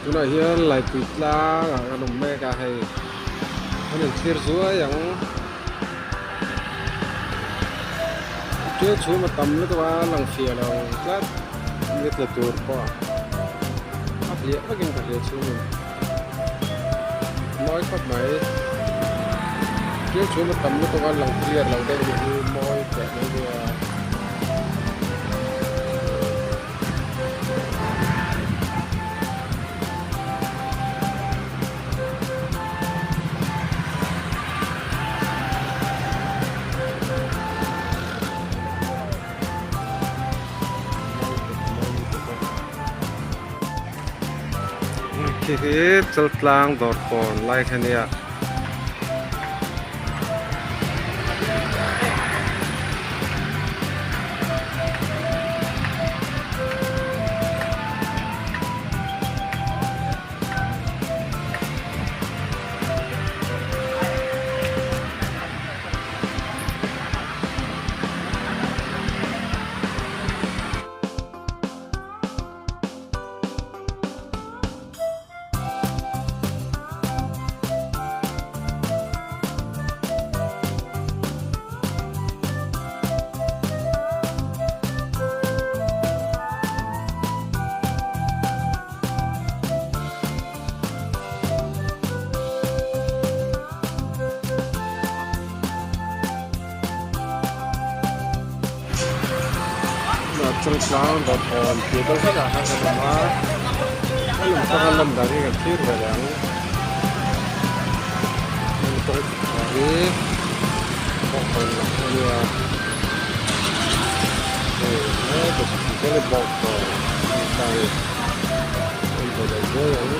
Tunah hian Laipui tlang ah kan awm mek a hei an in thlir zuai ang ṭiau chhum a tam lutuk a lang fiah lo tlat ni tla tur pawh a hliah vekin ka hria chhung in mawi khawp mai ṭiau chhum a tam lutuk a lang clear lo deuh hi mawi teh mai nia. Khi hi Chaltlang dawrkawn lai kha nia. Changkang dawrkawn tih deuh hlek ah khan kan awm a a lawm atanga lan dan hi kan thlir ve leh ang heng kawngkhar hi bawngkawn lam a nia hei helai bawk hi bawngkawn a ni ta a ni en ve leh zuai ang.